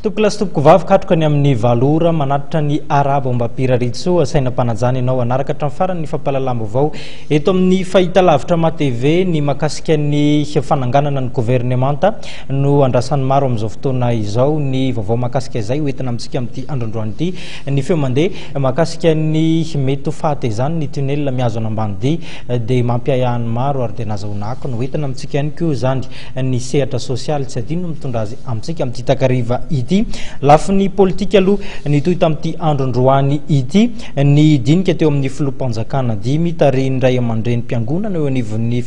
Tompokolahy sy tompokovavy, katroka ny amin'ny valo ora, manatitra ny arahaba ombam-pirariantsoa, asaina am-panajana ianao hanaraka hatramin'ny farany ny fampahalalam-baovao eto amin'ny fahitalavitra MATV. Ny mahakasika ny fananganana ny governemanta no andrasan'ny maro amin'izao fotoana izao. Ny vaovao mahakasika izay ho entina amintsika amin'ity androandroany ity. Ny feo mandeha mahakasika ny mety ho fahatezan'ny tunnel mihazo an'Ambanidia dia mampiahiahy ny maro ary dia nazahoana akony. Ho entina amintsika ihany koa izany ny sehatra sosialy tsy adino ny mitondra azy amintsika amin'ity takariva ity. Lafiny politika aloha, nitohy tamin'ity androndroany ity ny dinika teo amin'ny filoham-panjakana dimy tarihin'ny ray aman-drenim-piangonana eo anivon'ny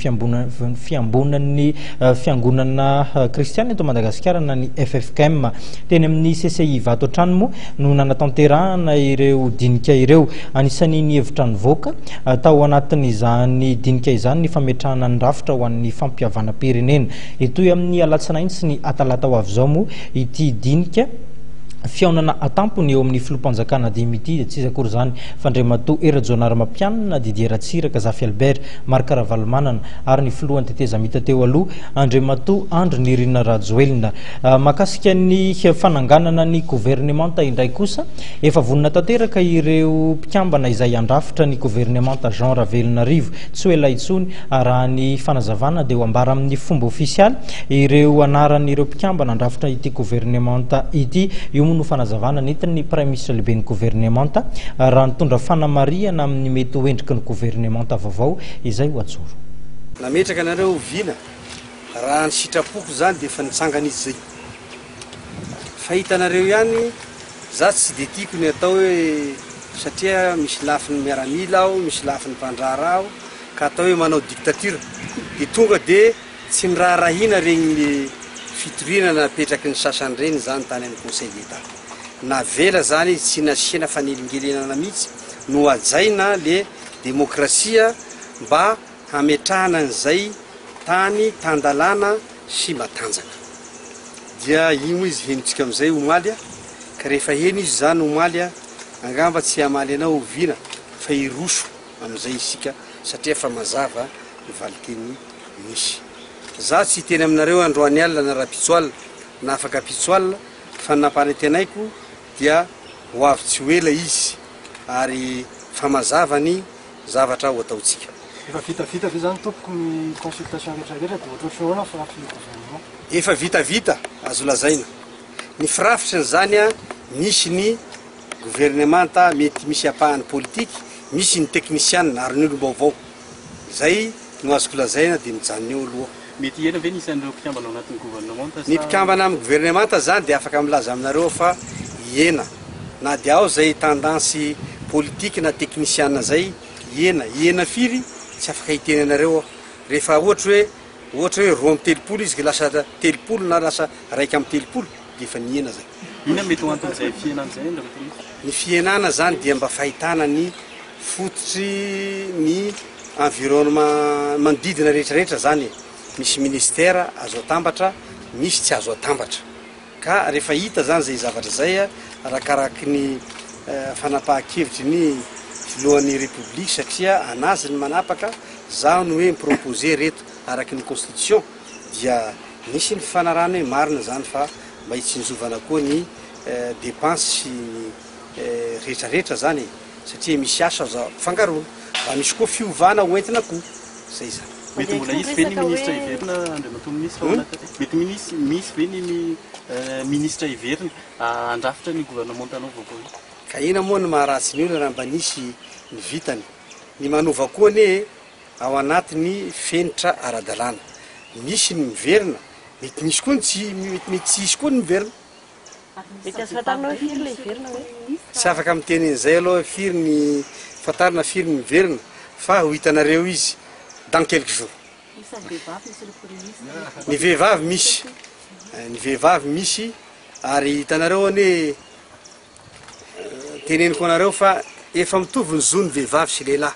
fiambonan'ny fiangonana kristiana eto Madagasikara na ny ffkm. Teny amin'ny CCI Ivato hatrany moa no nanatanterahana ireo dinika ireo. Anisan'ny ny hevitra nivoaka tao anatin'izany dinika izany ny fametrahana ny rafitra ho an'ny fampihavanam-pirenena. Hitohy amin'ny alatsinainy sy ny atalata ho avy izao moa ity dinika fihaonana an-tampony eo amin'ny filoham-panjakana dimy ity, dia tsy iza akory izany fa Andriamatoa Hery Rajaonarimampianina, Didier Ratsiraka, Zafy Albert, Marc Ravalomanana ary ny filohan'ny tetezamita teo aloha Andriamatoa Andry Nirina Rajoelina. Mahakasika ny fananganana ny governemanta indray kosa, efa vonona tanteraka ireo mpikambana izay handrafitra ny governemanta Jean Ravelonarivo tsy ho ela intsony. Raha ny fanazavana dia ho ambara amin'ny fomba ofisialy ireo anaran'ireo mpikambana handrafitra ity governemanta ity. Io moa no fanazavana nentin'ny Praiminisitra lehiben'ny governemanta raha nitondra fanamarihana amin'ny mety ho endriky ny governemanta vaovao izay ho ajoro. Nametraka anareo ho vina, raha ny sitrapoko izany dia efa nitsangana izy izay. Fa hitanareo ihany, za tsy dia tiako ny atao hoe satria misy lafiny miaramila aho, misy lafiny mpandraharaha aho, ka atao hoe manao dictature dia tonga dia tsy niraharahiana regny fitoriana napetraky ny sasany regny zany tany amin'ny conseil d'Etat. Navela zany izy tsy nasiana fanelingelenana mihitsy, nohajaina le demokrasia mba hametrahana an'izay tany tan-dalàna sy matanjaka. Dia iny moa izy henontsika amin'izay omaly a, ka rehefa heno izy zany omaly a, angamba tsy hamaly anao oviana fa hiroso. amin'izay isika satria efa mazava ny valinteny misy. Za tsy hiteny aminareo androany alina na rahampitso alina na afaka ampitso alina fa ny nampanantenaiko dia ho avy tsy ho ela izy ary fa mazava ny zavatra ho ataontsika. Efa vitavita ve zany tompoko ny consultation rehetra rehetra dia ohatrohatry ny ahoana ny firafitry ny gouvernement? Efa vitavita azo lazaina. Ny firafitry ny zany misy ny Governemanta, mety misy ampahany politika, misy ny teknisianina ary ny olom-baovao. Izay no azoko lazaina dia mijanona eo aloha. Mety hihena ve ny isan'ireo mpikambana ao anatin'ny governemanta sa. Ny mpikambana amin'ny governemanta izany dia afaka milaza aminareo aho fa hihena. Na dia ao izay tendance politique na teknisianina izay, hihena. Hihena firy? Tsy afaka hiteny anareo aho. Rehefa ohatra hoe, ohatra hoe 32 izy ka lasa 30 na lasa 31 dia efa nihena izay. Inona no mety ho anton'izay fihenana izay Andriamatoa Minisitra? Ny fihenana izany dia mba fahitana ny fototry ny environnement manodidina rehetra rehetra izany e. Misy ministère azo atambatra, misy tsy azo atambatra. Ka rehefa hita izany izay zavatra izay arakaraky ny fanapahan-kevitry ny filohan'ny République satria an'azy ny manapaka, zaho no hoe mi-proposer reto araky ny constitution dia nisy ny fifanarahana hoe marina izany fa mba hitsinjovana koa ny dépense sy ny rehetra rehetra zany e, satria misy asa azo ampifangaroana, mba misy koa fiovana ho entina koa, zay zany. Mety mbola hisy ve ny minisitra hiverina Andriamatoa Minisitra ao anatin'ny, mety minisy misy ve ny minisitra hiverina handrafitra ny governemantanao vaovao io? Ka ina moa no maharatsy ny olona raha mba nisy ny vitany? Ny manova koa anie ao anatin'ny fenitra ara-dalàna. Misy ny miverina, mety misy koa ny tsy, mety mety tsy hisy koa ny miverina. Mety azo fantarina hoe firy ilay hiverina hoe? Tsy afaka miteny an'izay aloha hoe firy ny fantarina firy ny miverina fa ho hitanareo izy dans quelques jours. Isan'ny vehivavy monsieur le premier ministre. Ny vehivavy misy, ny vehivavy misy ary hitanareo anie teneniko anareo fa efa mitovy ny zon'ny vehivavy sy lehilahy.